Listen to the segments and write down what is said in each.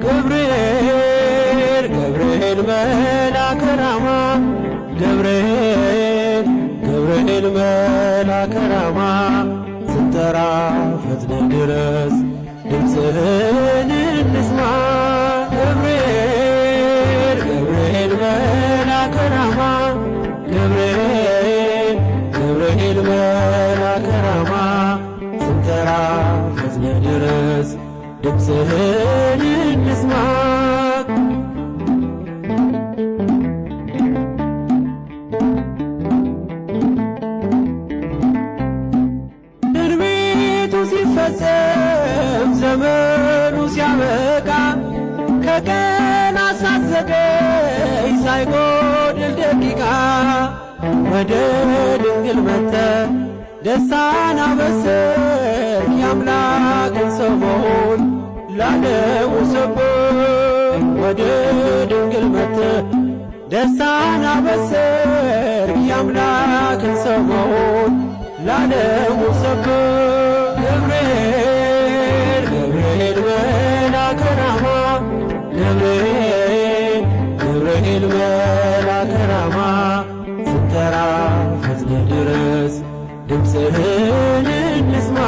ገብርኤል ገብርኤል መልአከ ራማ፣ ገብርኤል ገብርኤል መልአከ ራማ፣ ስንጠራ ፈጥነህ ድረስ ድምፅህን እንስማ። ገብርኤል ገብርኤል መልአከ ራማ፣ ገብርኤል ገብርኤል መልአከ ራማ፣ ስንጠራ ፈጥነህ ድረስ ድምፅህን እንስማ። ትንቢቱ ሲፈጸም ዘመኑ ሲያበቃ፣ ከቀናት ሳትዘገይ ሳይጎድል ደቂቃ፣ ወደ ድንግል መጥተህ ደስታን አበሰርክ፣ የአምላክን ሰው መሆን ለዓለሙ ሰበክ። ወደ ድንግል መጥተህ ደስታን አበሰርክ፣ የአምላክን ሰው መሆን ለዓለሙ ሰበክ። ገብርኤል ገብርኤል መልአከ ራማ፣ ገብርኤል ገብርኤል መልአከ ራማ፣ ስንጠራ ፈጥነህ ድረስ ድምፅህን እንስማ።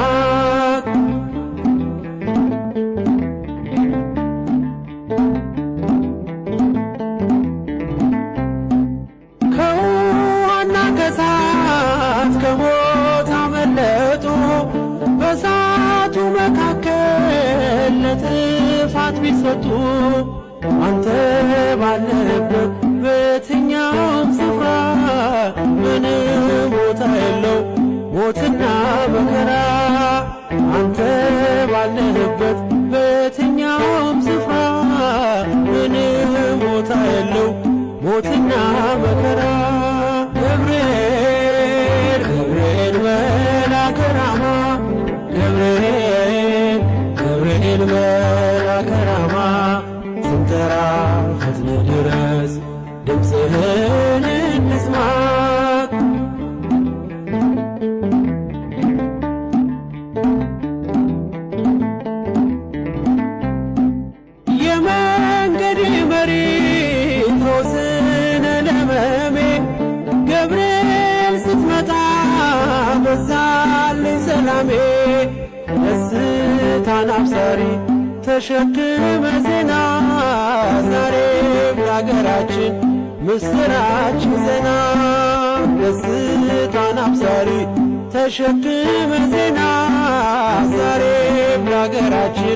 ከውሃና ከእሳት ከሞት አመለጡ፣ በእሳቱ መካከል ለጥፋት ቢሰጡ፣ አንተ ባለህበት በየትኛውም ስፍራ ምንም ቦታ የለው ሞትና መከራ። አንተ ባለህበት በየትኛውም ስፍራ ምንም ቦታ የለው ሞትና መከራ። ገብርኤል ገብርኤል መልአከ ራማ፣ ገብርኤል ገብርኤል መልአከ ራማ፣ ስንጠራ ፈጥነህ ድረስ ድምፅህን እንስማ። የመንገድ መሪ ፈውስነ ለሕመሜ፣ ገብርኤል ስትመጣ በዛልኝ ሰላሜ። ደስታን አብሳሪ ተሸክመ ዜና፣ ዛሬም ለአገራችን ምስራች ዜና። ደስታን አብሳሪ ተሸክመ ዜና፣ ዛሬም ለአገራችን